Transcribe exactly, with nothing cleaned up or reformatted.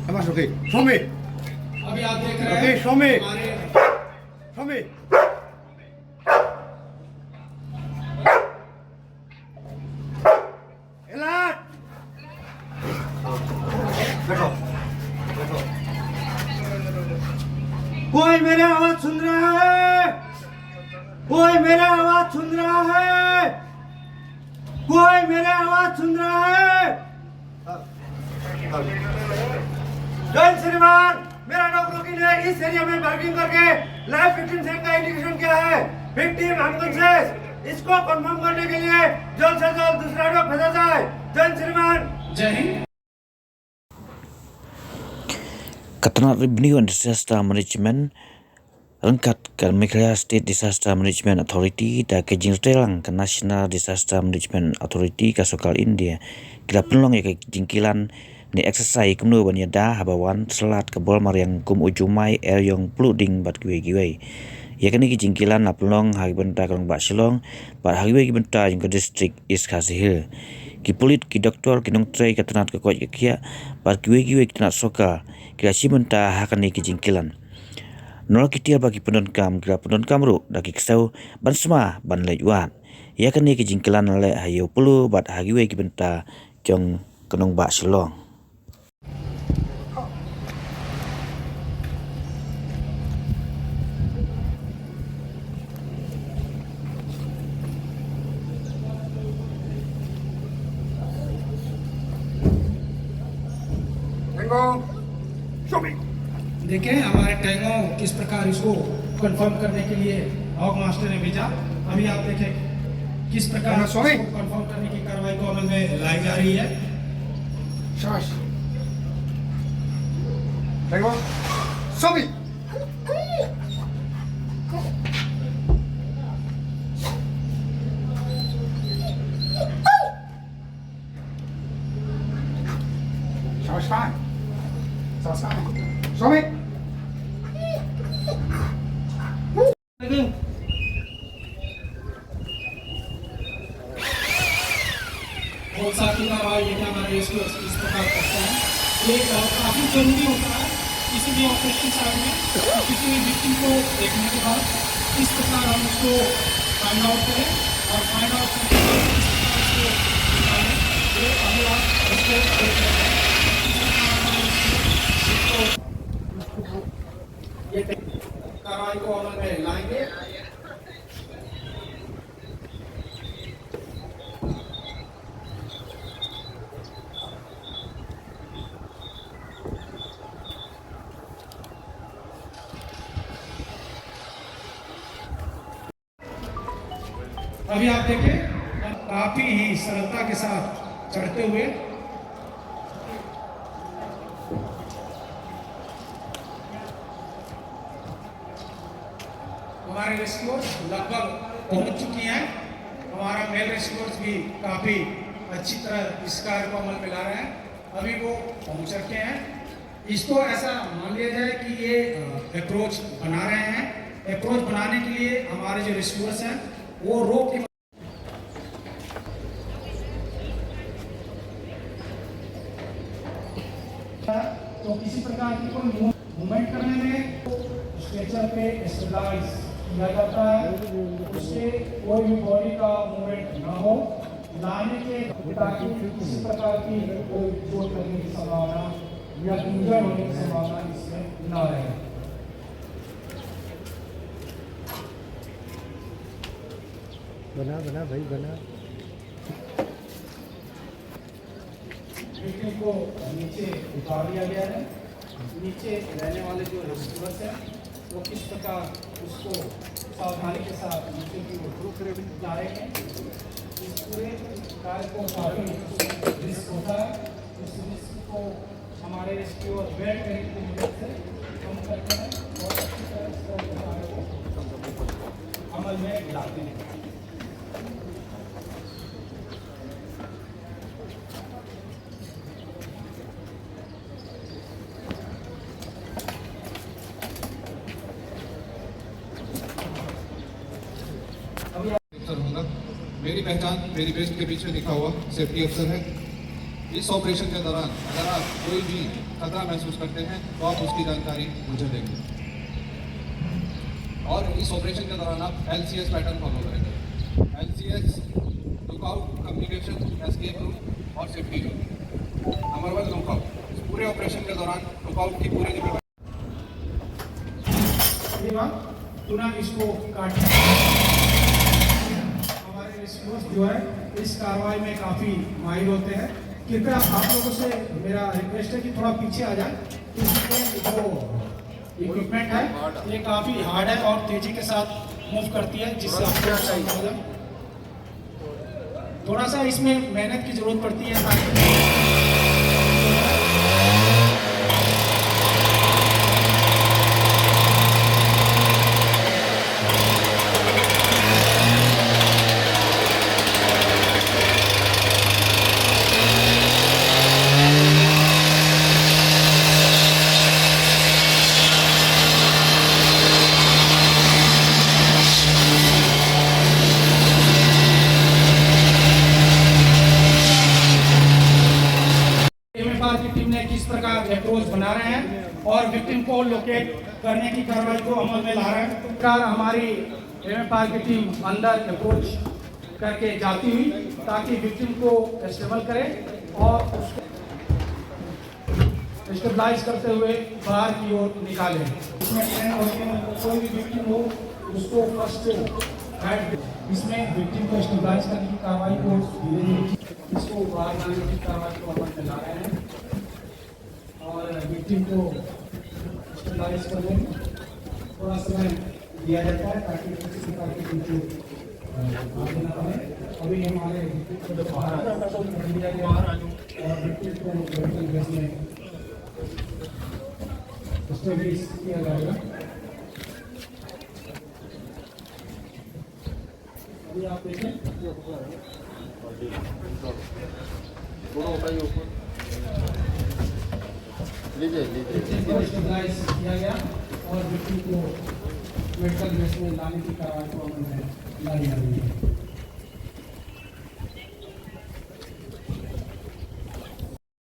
Show me. अभी आप देख रहे हैं, okay, show me. हमारे show me. Alert. बैठो, बैठो। कोई मेरी आवाज सुन रहा है? कोई मेरी आवाज सुन रहा है? कोई मेरी आवाज सुन रहा है? जय श्रीमान, मेरा नौकरों के लिए इस एरिया में पार्किंग करके लाइव फिफ्टीन सेकंड का इंडिकेशन क्या है? फिफ्टीन अनकॉन्शियस, इसको कंफर्म करने के लिए जल्द से जल्द दूसरा डॉग भेजा जाए। जय श्रीमान। जय Hind. Ka tnat Revenue and Disaster Management ryngkat ka Meghalaya State Disaster Management Authority da ka jingtreilang ka National Disaster Management Authority ka Sorkar India ki la pynlong ïa ka jingkilan ne exercise kumno ban ïada haba wan slad ka bor mariang kum u jumai, eriong, pluh ding bad kiwei kiwei. Ïa kane ka jingkilan la pynlong ha ki bynta ka nongbah Shillong bad ha kiwei ki bynta jong ka district East Khasi Hills. Ki pulit, ki doktor, ki nongtrei ka tnat ka koit ka khiah bad kiwei kiwei ki tnat sorkar ki la shim bynta ha kane ka jingkilan. Nalor ki tiar ba ki pyndonkam ki la pyndonkam ruh da ki ksew ban sma ban leit wad. Ïa kane ka jingkilan la leh ha Ïewpolo bad ha kiwei ki bynta jong ka nongbah Shillong. Tango, show me. देखें हमारे टैंगो किस प्रकार इसको कंफर्म करने के लिए hog master ने भेजा। अभी आप देखें किस प्रकार इसको कंफर्म करने की कार्रवाई को अमल में लाई जा रही है। शाबाश। Tango, show me. शाबाश खान। शाबाश खान। स्वामी। कौन सा कितना भाई ये क्या हमारे रेस्क्यू इस प्रकार करते हैं? ये, अ, काफी जरूरी होता है। किसी भी ऑपरेशन साइट में किसी भी विक्टिम को देखने के बाद किस प्रकार हम उसको फाइंड आउट करें और फाइंड आउट करने के बाद किस प्रकार उसको निकालें, ये अभी आप उसको अपडेट करते हैं। ये कार्रवाई को अमल में लाएंगे। अभी आप देखें, हम काफी ही सरलता के साथ चढ़ते हुए हमारे रेस्क्यूअर्स लगभग पहुंच चुकी हैं। हमारा मेल रेस्क्यूअर्स भी काफी अच्छी तरह इस कार्य को अमल में ला रहे हैं। अभी वो पहुंच रखे हैं। इसको ऐसा मान लिया जाए कि ये, अ, अप्रोच बना रहे हैं। अप्रोच बनाने के लिए हमारे जो रेस्क्यूअर्स हैं, वो रोप के तो किसी प्रकार की कोई मूव-, मूवमेंट करने में स्ट्रेचर पे स्टेबलाइज किया जाता है, उससे कोई भी बॉडी का मूवमेंट ना हो, लाने के, ताकि किसी प्रकार की कोई चोट लगने की संभावना या इंजर होने की संभावना इसमें ना रहे। बना, बना भाई, बना। विक्टिम को नीचे उतार लिया गया है। नीचे रहने वाले जो रेस्क्यूअर्स हैं, वो किस प्रकार उसको सावधानी के साथ नीचे की ओर रुक रहे जा रहे हैं। इस पूरे कार्य को काफी रिस्क होता है। इस रिस्क को हमारे रेस्क्यूअर वेट करेंगे की मदद से कम करते हैं और अच्छी तरह से कार्य को अमल में लाते हैं। अफसर हूँगा। मेरी पहचान मेरी वेस्ट के बीच में लिखा हुआ सेफ्टी अफसर है। इस ऑपरेशन के दौरान अगर आप कोई भी खतरा महसूस करते हैं तो आप उसकी जानकारी मुझे देंगे। और इस ऑपरेशन के दौरान आप एलसीएस पैटर्न फॉलो करेंगे। LCS, lookout, communication, escape route और safety zone. Number one, lookout. इस पूरे ऑपरेशन के दौरान लुकआउट की पूरी जिम्मेदारी पुनः इसको काट। हमारे रिस्क्यूअर्स जो है इस कार्रवाई में काफी माहिर होते हैं। कृपया आप लोगों से मेरा रिक्वेस्ट है कि थोड़ा पीछे आ जाए, क्योंकि ये जो इक्विपमेंट है ये काफी हार्ड है और तेजी के साथ मूव करती है, जिससे आपको नुकसान हो जाए। थोड़ा सा इसमें मेहनत की जरूरत पड़ती है। एमएफआर की टीम ने किस प्रकार अप्रोच बना रहे हैं और विक्टिम को लोकेट करने की कार्रवाई को अमल में ला रहे हैं। प्रकार हमारी एमएफआर की टीम अंदर अप्रोच करके जाती हुई ताकि विक्टिम को स्टेबल करे और उसको स्टेबलाइज करते हुए बाहर की ओर निकाले। इसमें ट्रेन होते हैं, कोई भी विक्टिम हो उसको फर्स्ट एड, इसमें विक्टिम को स्टेबलाइज करने की कार्रवाई को धीरे धीरे इसको बाहर लाने की कार्रवाई को अपन चला रहे हैं और विक्टिम को स्टेबलाइज करने में थोड़ा समय दिया जाता है ताकि किसी प्रकार की कोई चोट, अ, ना देना पड़े। अभी हमारे विक्टिम को जो बाहर आ, बाहर आ जाओ और विक्टिम को मेडिकल बेस में स्टेबलाइज किया जाएगा। अभी आप देखें, थोड़ा उठाइए ऊपर। लीजिए, लीजिए। विक्टिम को स्टेबलाइज किया गया और विक्टिम को मेडिकल बेस में लाने की कार्रवाई को अमल में ला लिया गया है।